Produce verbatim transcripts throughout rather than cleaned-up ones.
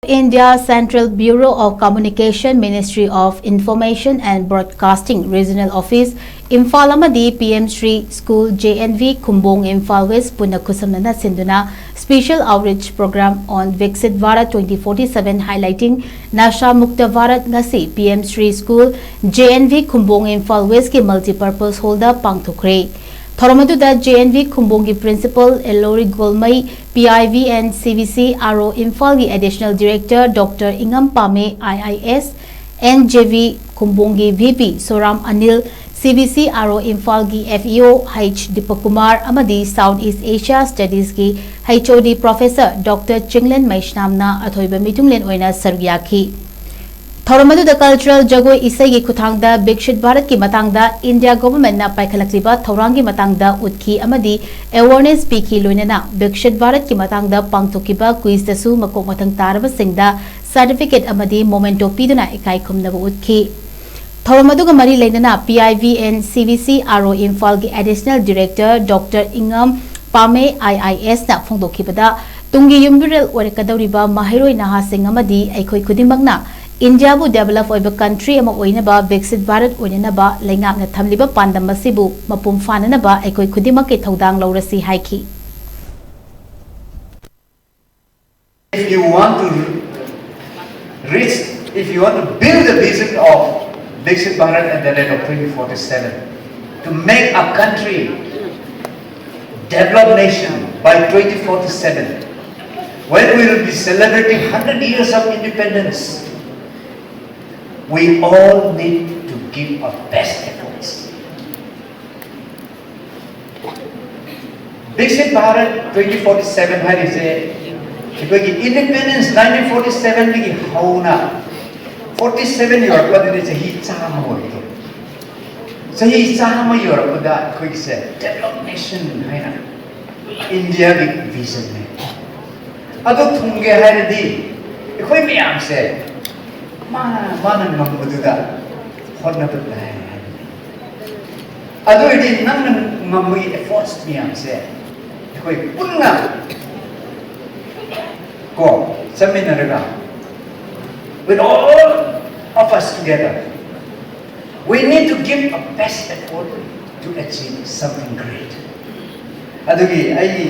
India Central Bureau of Communication, Ministry of Information and Broadcasting, Regional Office, Imphal ꯑꯃꯗꯤ P M Shri School, J N V Khumbong, Imphal West ꯄꯨꯟꯅ ꯈꯨꯠꯁꯝꯅꯅ ꯁꯤꯟꯗꯨꯅ Special Outreach Program on Viksit Bharat twenty forty-seven, highlighting Nasha Mukta Bharat ꯉꯁꯤ P M Shri School, J N V Khumbong, Imphal West ꯀꯤ Multipurpose Hall ꯗ ꯄꯥꯡꯊꯣꯛꯈ꯭ꯔꯦ꯫ ꯊꯧꯔꯝ ꯑꯗꯨꯗ J N V ꯈꯨꯝꯕꯣꯡꯒꯤ Principal ꯑꯦꯂꯣꯔꯤ Golmei, P I V and C V C R O ꯏꯝꯐꯥꯜꯒꯤ Additional Director Doctor ꯏꯉꯝ ꯄꯥꯃꯦ, I I S, N J V ꯈꯨꯝꯕꯣꯡꯒꯤ V P ꯁꯣꯔꯥꯝ Anil, C V C R O ꯏꯝꯐꯥꯜꯒꯤ F E O H Deepak Kumar ꯑꯃꯗꯤ South East Asia Studies ꯀꯤ H O D Professor Doctor Chinglen ꯃꯩꯁꯅꯥꯝꯅ ꯑꯊꯣꯏꯕ ꯃꯤꯊꯨꯡꯂꯦꯟ ꯑꯣꯏꯅ ꯁꯔꯨꯛ ꯌꯥꯈꯤ꯫ ꯊꯧꯔꯝ ꯑꯗꯨꯗ cultural ꯖꯒꯣꯏ ꯏꯁꯩꯒꯤ ꯈꯨꯠꯊꯥꯡꯗ ꯕꯤꯛꯁꯤꯠ ꯚꯥꯔꯠꯀꯤ ꯃꯇꯥꯡꯗ India Government ꯅ ꯄꯥꯏꯈꯠꯂꯛꯂꯤꯕ ꯊꯧꯔꯥꯡꯒꯤ ꯃꯇꯥꯡꯗ ꯎꯠꯈꯤ ꯑꯃꯗꯤ awareness ꯄꯤꯈꯤ, ꯂꯣꯏꯅꯅ ꯕꯤꯛꯁꯤꯠ ꯚꯥꯔꯠꯀꯤ ꯃꯇꯥꯡꯗ ꯄꯥꯡꯊꯣꯛꯈꯤꯕ quiz ꯇꯁꯨ ꯃꯀꯣꯛ ꯃꯊꯪ ꯇꯥꯔꯕꯁꯤꯡꯗ certificate ꯑꯃꯗꯤ memento ꯄꯤꯗꯨꯅ ꯏꯀꯥꯏ ꯈꯨꯝꯅꯕ ꯎꯠꯈꯤ꯫ ꯊꯧꯔꯝ ꯑꯗꯨꯒ ꯃꯔꯤ ꯂꯩꯅꯅ P I V and C V C R O ꯏꯝꯐꯥꯜꯒꯤ Additional Director Doctor ꯏꯉꯝ ꯄꯥꯃꯦ, I I S ꯅ ꯐꯣꯡꯗꯣꯛꯈꯤꯕꯗ, ꯇꯨꯡꯒꯤ ꯌꯨꯝꯕꯤꯔꯦꯜ ꯑꯣꯏꯔꯛꯀꯗꯧꯔꯤꯕ ꯃꯍꯩꯔꯣꯏ ꯅꯍꯥꯁꯤꯡ ꯑꯃꯗꯤ ꯑꯩꯈꯣꯏ ꯈꯨꯗꯤꯡꯃꯛꯅ ꯏꯟꯗꯤꯌꯥꯕꯨ develop ꯑꯣꯏꯕ country ꯑꯃ ꯑꯣꯏꯅꯕ, ꯕꯤꯛꯁꯤꯠ ꯚꯥꯔꯠ ꯑꯣꯏꯅꯅꯕ ꯂꯩꯉꯥꯛꯅ ꯊꯝꯂꯤꯕ ꯄꯥꯟꯗꯝ ꯑꯁꯤꯕꯨ ꯃꯄꯨꯡ ꯐꯥꯅꯅꯕ ꯑꯩꯈꯣꯏ ꯈꯨꯗꯤꯡꯃꯛꯀꯤ ꯊꯧꯗꯥꯡ ꯂꯧꯔꯁꯤ ꯍꯥꯏꯈꯤ꯫ If you want to reach, if you want to build the vision of Viksit Bharat at the rate of twenty forty-seven, to make a country developed nation by twenty forty-seven, when we will be celebrating hundred years of independence, we all need to give our best efforts. Viksit Bharat twenty forty-seven ꯍꯥꯏꯔꯤꯁꯦ ꯑꯩꯈꯣꯏꯒꯤ independence nineteen forty-seven ꯗꯒꯤ ꯍꯧꯅ forty-seven ꯌꯧꯔꯛꯄꯗꯗꯤ ꯆꯍꯤ ꯆꯥꯝꯃ ꯑꯣꯏꯔꯦ꯫ ꯆꯍꯤ ꯆꯥꯝꯃ ꯌꯧꯔꯛꯄꯗ ꯑꯩꯈꯣꯏꯒꯤꯁꯦ developed nation ꯍꯥꯏꯅ ꯏꯟꯗꯤꯌꯥꯒꯤ vision ꯅꯦ꯫ ꯑꯗꯨ ꯊꯨꯡꯒꯦ ꯍꯥꯏꯔꯗꯤ ꯑꯩꯈꯣꯏ ꯃꯌꯥꯝꯁꯦ ꯃꯥꯅ ꯃꯥꯅ ꯉꯝꯕꯗꯨꯗ ꯍꯣꯠꯅꯕ ꯇꯥꯏ ꯍꯥꯏꯕꯅꯤ꯫ ꯑꯗꯨ ꯑꯣꯏꯔꯗꯤ ꯅꯪꯅ ꯉꯝꯕꯒꯤ efforts ꯃꯌꯥꯝꯁꯦ ꯑꯩꯈꯣꯏ ꯄꯨꯟꯅ ꯀꯣ ꯆꯠꯃꯤꯟꯅꯔꯒ With all of us together, we need to give a best effort to achieve something great. ꯑꯗꯨꯒꯤ ꯑꯩꯒꯤ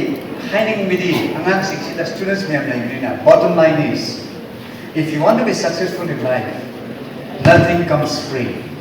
ꯍꯥꯏꯅꯤꯡꯕꯗꯤ ꯑꯉꯥꯡꯁꯤꯡꯁꯤꯗ, students ꯃꯌꯥꯝ ꯂꯩꯕꯅꯤꯅ, bottom line is, if you want to be successful in life, nothing comes free.